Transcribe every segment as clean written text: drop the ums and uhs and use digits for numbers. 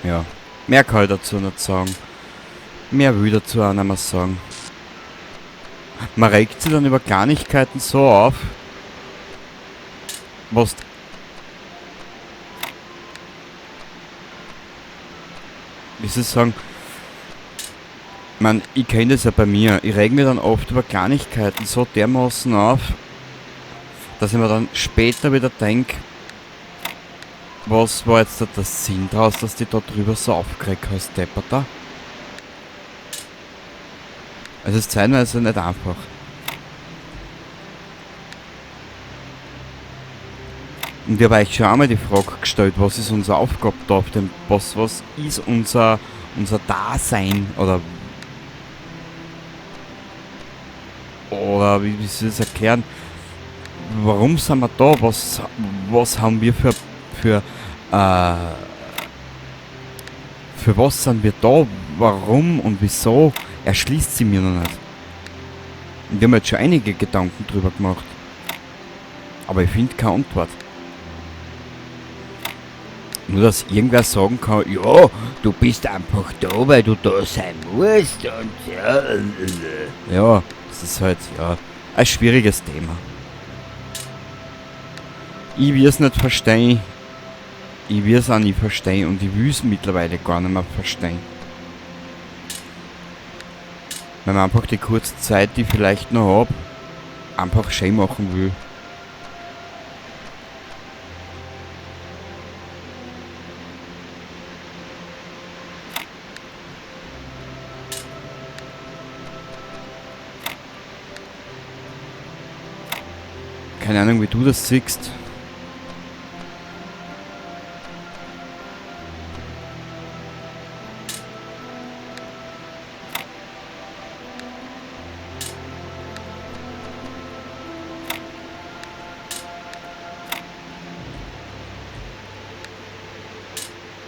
Ja, mehr kann ich dazu nicht sagen. Mehr will ich dazu auch nicht mehr sagen. Man regt sich dann über Kleinigkeiten so auf, was wie soll ich sagen, ich mein, ich kenn das ja bei mir, ich reg mich dann oft über Kleinigkeiten so dermaßen auf, dass ich mir dann später wieder denk, was war jetzt da der Sinn draus, dass du dich da drüber so aufgeregt hast, Depperter? Es ist zeitweise nicht einfach. Und ich habe euch schon einmal die Frage gestellt, was ist unsere Aufgabe da auf dem Boss, was ist unser Dasein oder wie soll ich das erklären? Warum sind wir da? Was haben wir für was sind wir da? Warum und wieso? Erschließt sie mir noch nicht. Und wir haben jetzt schon einige Gedanken drüber gemacht. Aber ich find keine Antwort. Nur, dass irgendwer sagen kann, ja, du bist einfach da, weil du da sein musst. Und ja, ja, das ist halt, ja, ein schwieriges Thema. Ich wir's nicht verstehen. Ich wir's auch nie verstehen und ich will's mittlerweile gar nicht mehr verstehen. Weil man einfach die kurze Zeit, die ich vielleicht noch hab, einfach schön machen will. Keine Ahnung, wie du das siehst.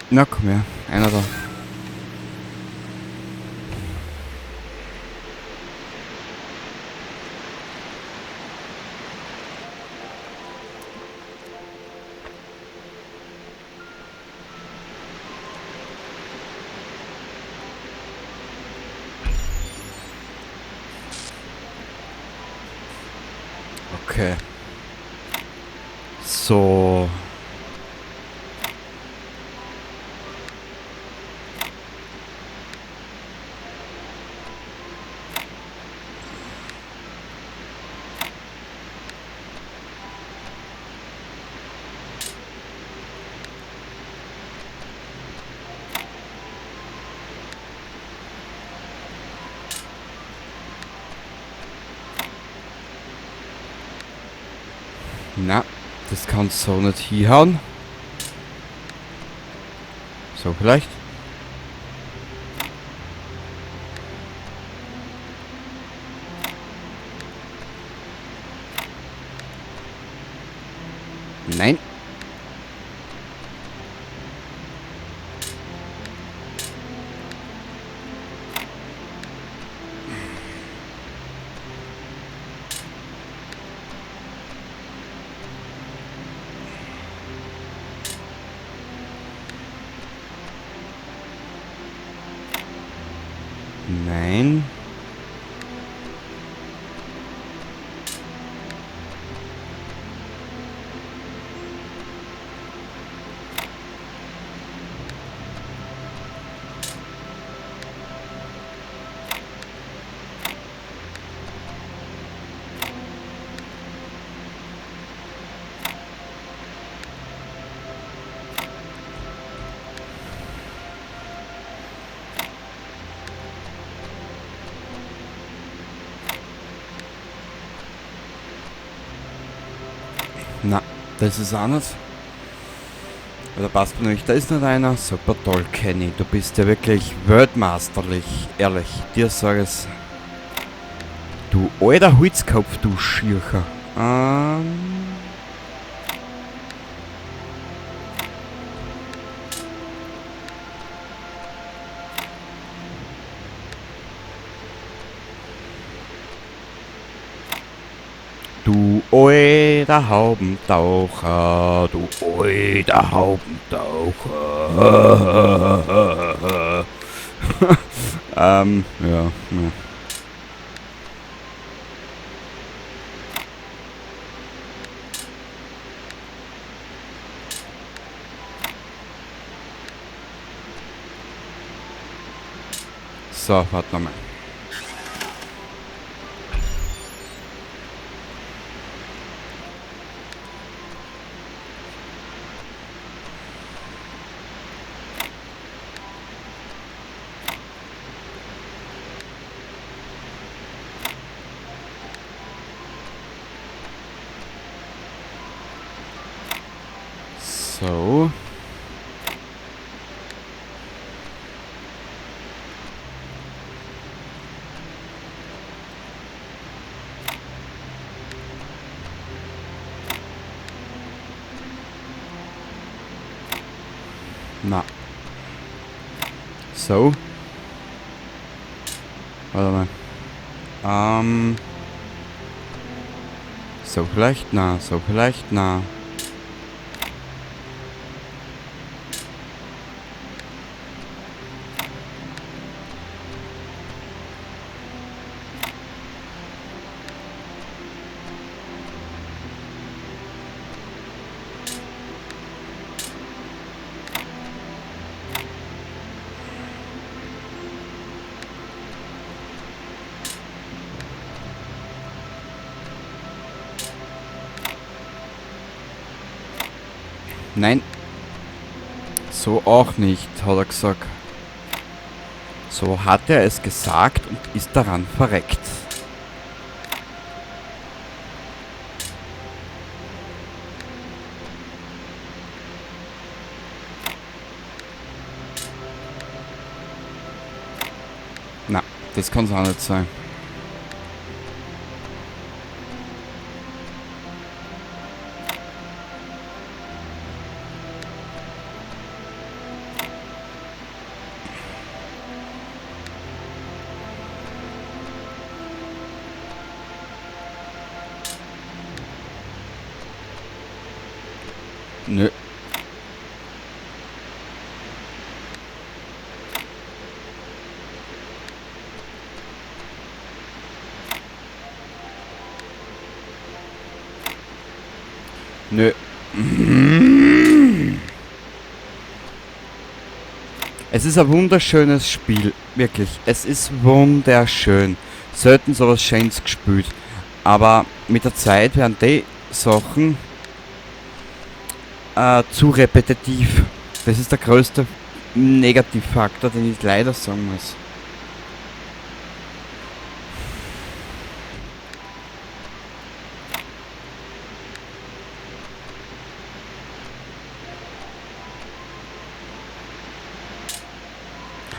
Na komm her, einer da. Okay. So. Na, das kannst du so nicht hinhauen. So vielleicht. Nein. Nein. Na, das ist anders. Da passt mir nicht, da ist nicht einer. Super toll, Kenny. Du bist ja wirklich weltmeisterlich. Ehrlich, dir sag ich's. Du alter Holzkopf, du Schircher. Du alter Haubentaucher, du alter Haubentaucher. Ja. So, warte nochmal. So. Na. So. Warte mal. So vielleicht, na, so vielleicht, na. Nein, so auch nicht, hat er gesagt. So hat er es gesagt und ist daran verreckt. Na, das kann's auch nicht sein. Nö. Nö. Es ist ein wunderschönes Spiel, wirklich. Es ist wunderschön. Selten sowas Schönes gespielt. Aber mit der Zeit werden die Sachen zu repetitiv. Das ist der größte Negativfaktor, den ich leider sagen muss.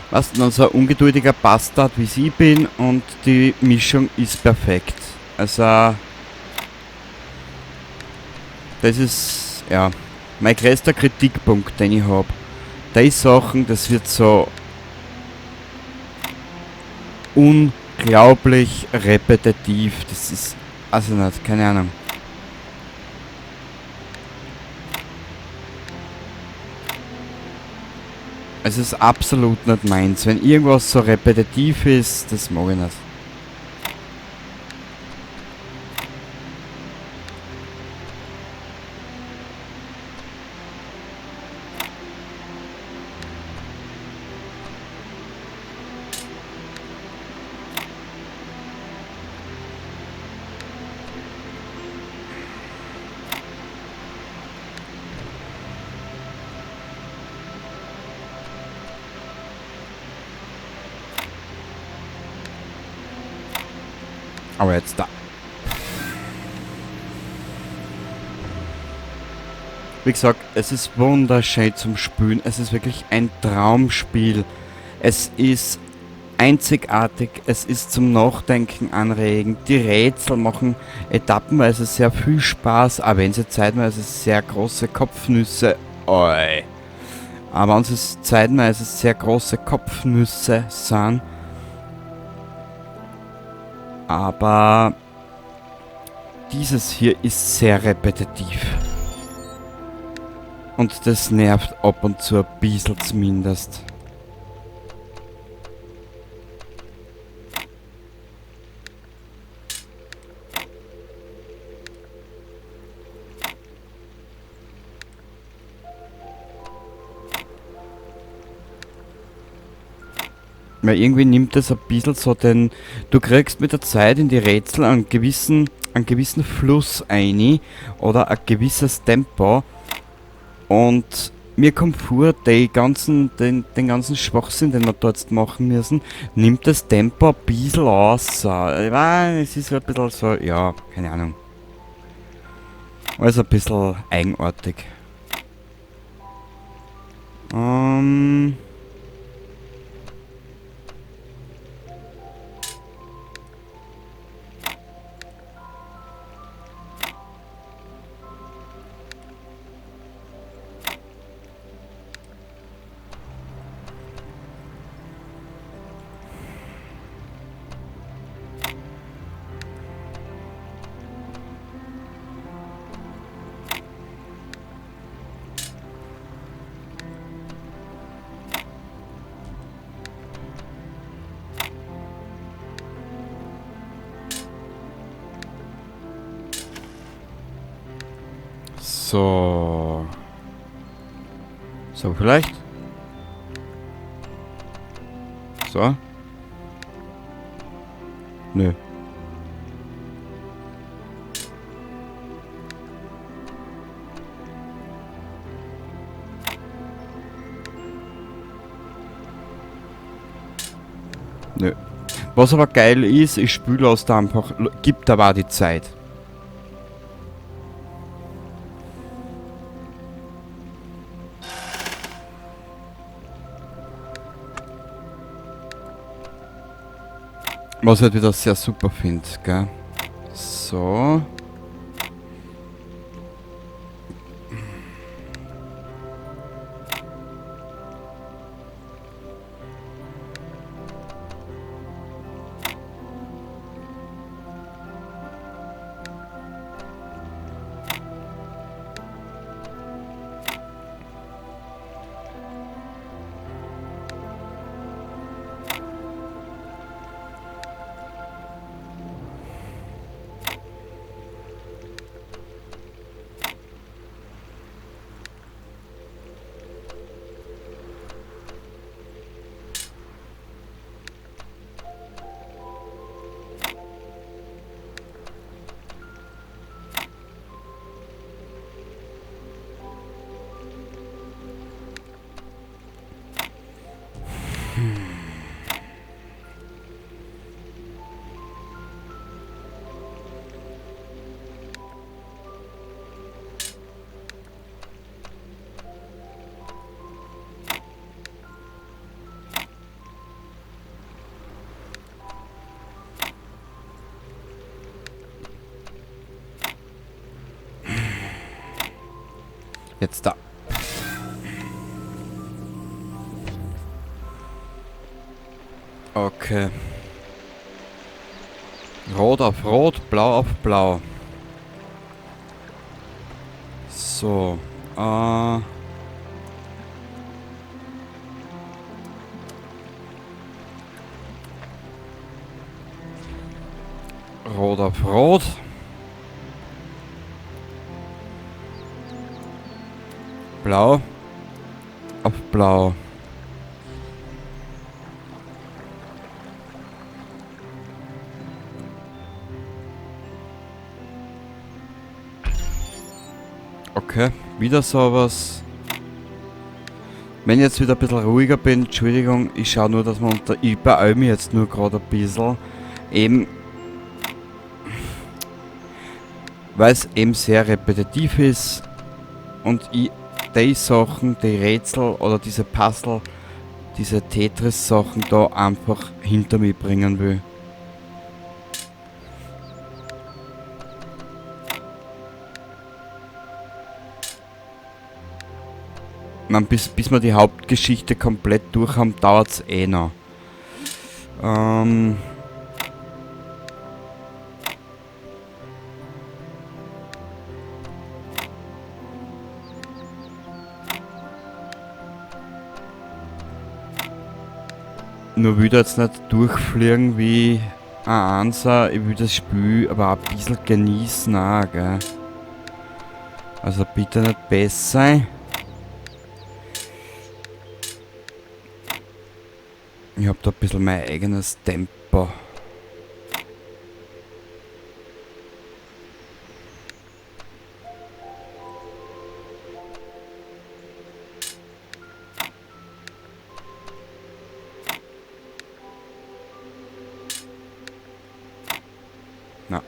Was dann so ein ungeduldiger Bastard wie ich bin und die Mischung ist perfekt. Also das ist ja mein größter Kritikpunkt, den ich hab. Die Sachen, das wird so unglaublich repetitiv. Das ist also nicht, keine Ahnung. Es ist absolut nicht meins. Wenn irgendwas so repetitiv ist, das mag ich nicht. Aber jetzt da. Wie gesagt, es ist wunderschön zum Spielen. Es ist wirklich ein Traumspiel. Es ist einzigartig. Es ist zum Nachdenken anregend. Die Rätsel machen etappenweise sehr viel Spaß, auch wenn sie zeitweise sehr große Kopfnüsse. Oi. Aber wenn sie zeitweise sehr große Kopfnüsse sind. Aber Dieses hier ist sehr repetitiv. Und das nervt ab und zu ein bisschen zumindest. Weil irgendwie nimmt das ein bisschen so den... Du kriegst mit der Zeit in die Rätsel einen gewissen Fluss ein oder ein gewisses Tempo. Und mir kommt vor, den ganzen Schwachsinn, den wir dort jetzt machen müssen, nimmt das Tempo ein bisschen aus. Ich weiß, es ist ein bisschen so, ja, keine Ahnung. Alles ein bisschen eigenartig. So. So, vielleicht. So. Nö. Nö. Was aber geil ist, ich spüle aus da einfach, gibt aber auch die Zeit. Was ich halt wieder sehr super finde, gell? So. Jetzt da. Okay. Rot auf Rot, Blau auf Blau. So. Rot auf Rot. Blau auf Blau. Okay, wieder sowas. Wenn ich jetzt wieder ein bisschen ruhiger bin, Entschuldigung, ich schaue nur, dass man unter... Ich beeile mich jetzt nur gerade ein bisschen. Eben... Weil es eben sehr repetitiv ist und ich die Sachen, die Rätsel oder diese Puzzle, diese Tetris-Sachen da einfach hinter mich bringen will. Ich mein, bis wir die Hauptgeschichte komplett durch haben, dauert's eh noch. Nur will ich jetzt nicht durchfliegen wie ein Einser. Ich will das Spiel aber auch ein bisschen genießen auch, gell? Also bitte nicht besser sein. Ich hab da ein bisschen mein eigenes Tempo. Na.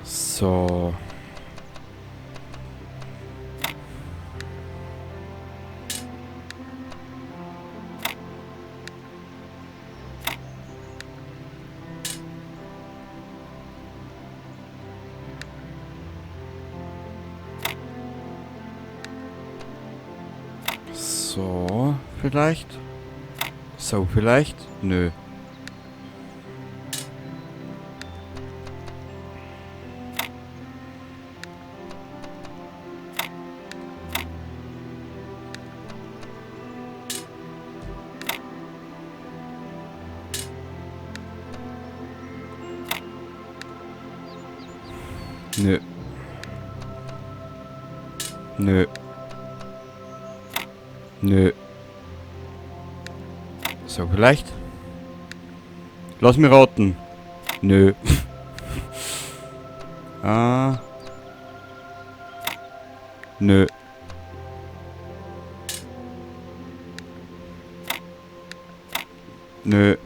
So. So, vielleicht? So, vielleicht? Nö. Nö. Nö. Nö. So, vielleicht? Lass mich raten. Nö. Ah. Nö. Nö.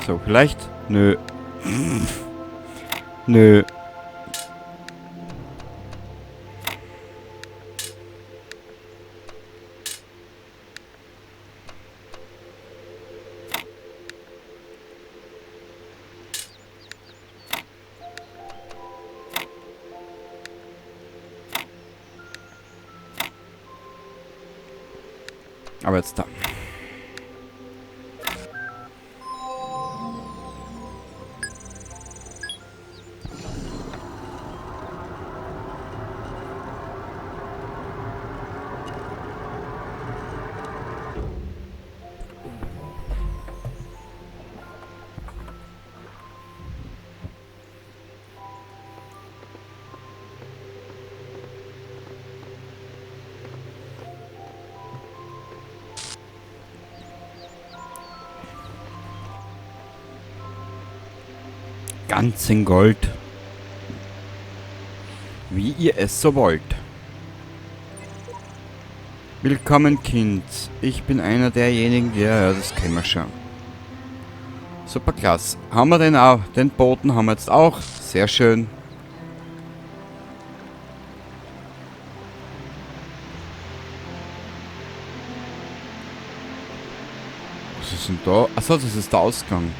So, vielleicht? Nö. Nö. Aber jetzt da. Ganz in Gold. Wie ihr es so wollt. Willkommen, Kind. Ich bin einer derjenigen, der... Ja, das kennen wir schon. Super klasse. Haben wir den auch? Den Boten haben wir jetzt auch. Sehr schön. Was ist denn da? Achso, das ist der Ausgang.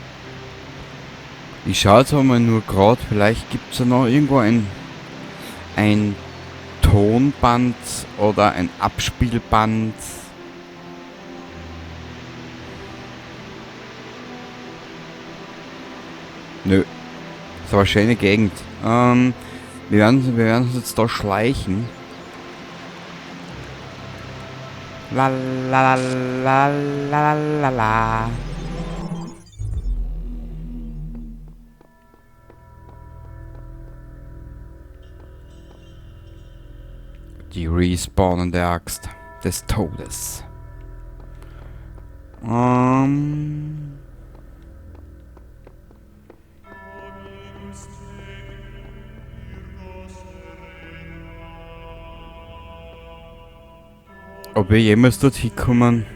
Ich schaue jetzt aber mal nur grad, vielleicht gibt's ja noch irgendwo ein Tonband oder ein Abspielband. Nö. Das ist aber eine schöne Gegend. Wir werden uns jetzt da schleichen. La la la la la la. Die respawnende Axt des Todes. Ob wir jemals dorthin kommen,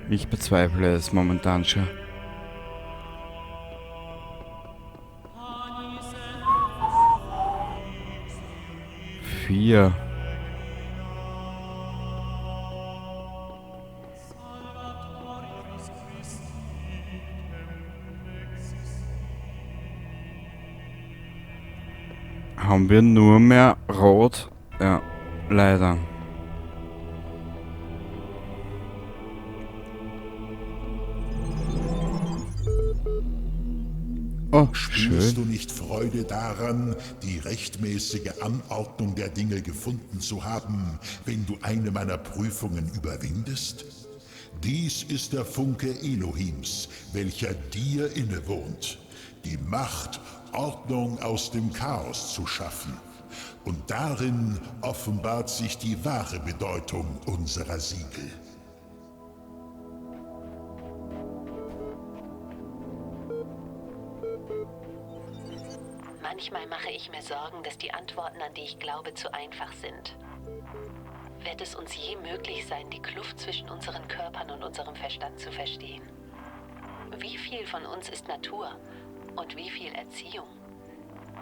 ich bezweifle es momentan schon. 4. Haben wir nur mehr rot? Ja, leider. Oh, Spürst schön. du nicht Freude daran, die rechtmäßige Anordnung der Dinge gefunden zu haben, wenn du eine meiner Prüfungen überwindest? Dies ist der Funke Elohims, welcher dir innewohnt. Die Macht, Ordnung aus dem Chaos zu schaffen. Und darin offenbart sich die wahre Bedeutung unserer Siegel. Manchmal mache ich mir Sorgen, dass die Antworten, an die ich glaube, zu einfach sind. Wird es uns je möglich sein, die Kluft zwischen unseren Körpern und unserem Verstand zu verstehen? Wie viel von uns ist Natur und wie viel Erziehung?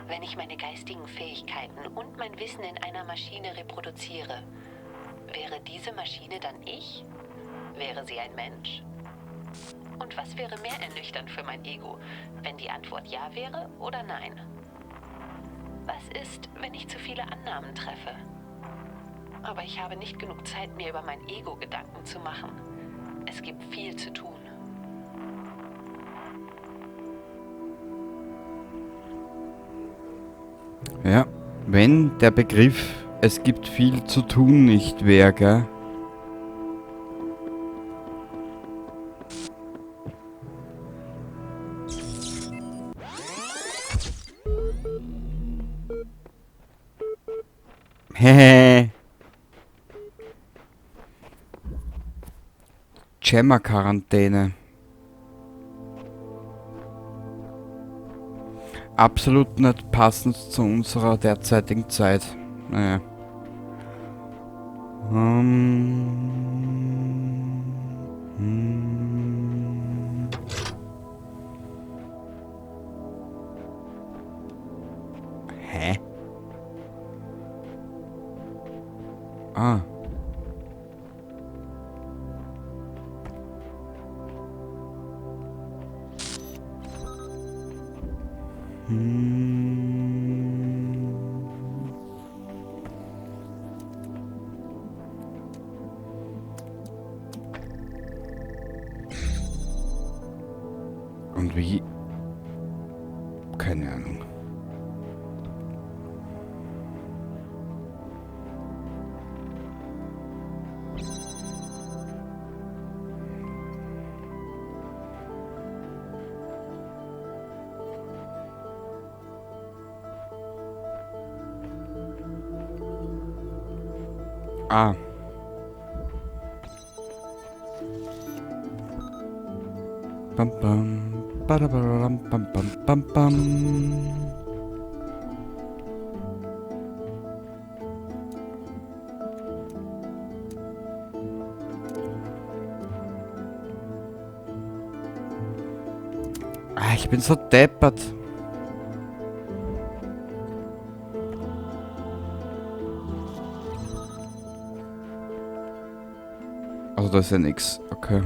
Wenn ich meine geistigen Fähigkeiten und mein Wissen in einer Maschine reproduziere, wäre diese Maschine dann ich? Wäre sie ein Mensch? Und was wäre mehr ernüchternd für mein Ego, wenn die Antwort ja wäre oder nein? Was ist, wenn ich zu viele Annahmen treffe? Aber ich habe nicht genug Zeit, mir über mein Ego Gedanken zu machen. Es gibt viel zu tun. Ja, wenn der Begriff es gibt viel zu tun nicht wäre, gell? Hehe. Jammer-Quarantäne. Absolut nicht passend zu unserer derzeitigen Zeit. Naja. Hä? Ah. Und wie? Keine Ahnung. Ah. Bam, bam. Badabadam, bam, bam, bam, bam. Ah, ich bin so deppert. Also da ist ja nix. Okay.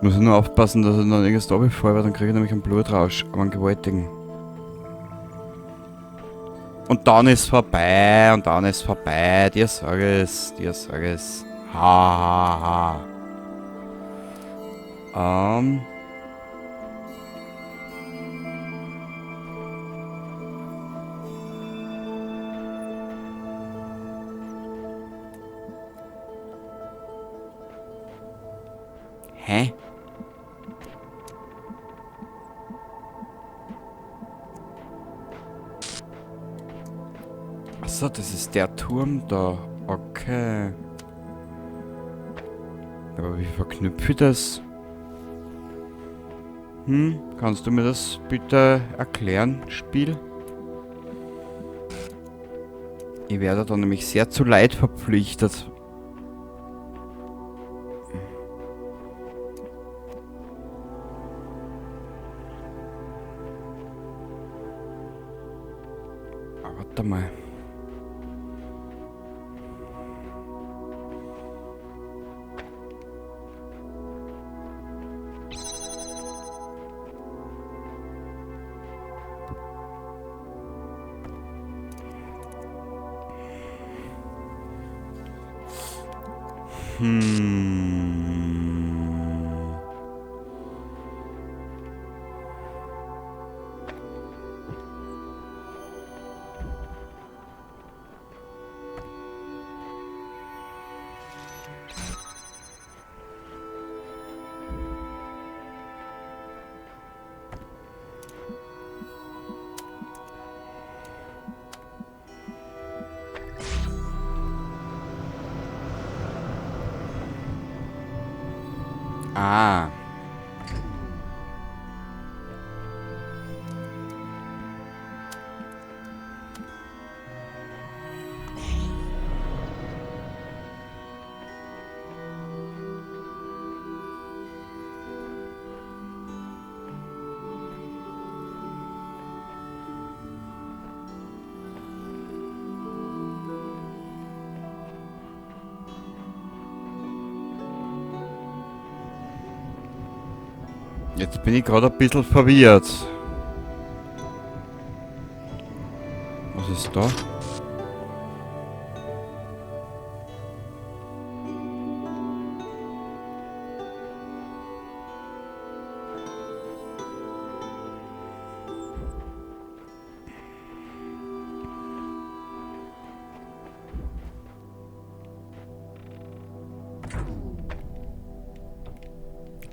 Muss ich nur aufpassen, dass ich noch nirgends runterfalle, weil dann kriege ich nämlich einen Blutrausch, aber einen gewaltigen. Und dann ist vorbei, und dann ist vorbei. Dir sag ich's, dir sag ich's. Ha, ha, ha. Hä? Achso, das ist der Turm da. Okay. Aber wie verknüpfe ich das? Kannst du mir das bitte erklären, Spiel? Ich werde da nämlich sehr zu Leid verpflichtet. Warte mal. Ah. Jetzt bin ich gerade ein bisschen verwirrt. Was ist da?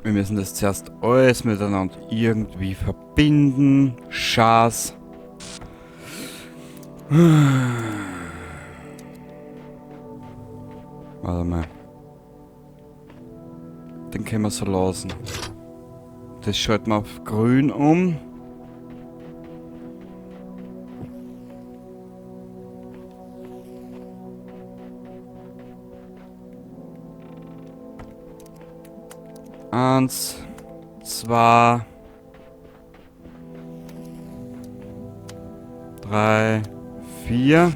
Wir müssen das zuerst alles miteinander irgendwie verbinden. Schaß. Warte mal. Den können wir so lassen. Das schalten wir auf grün um. Eins, 2, 3, 4.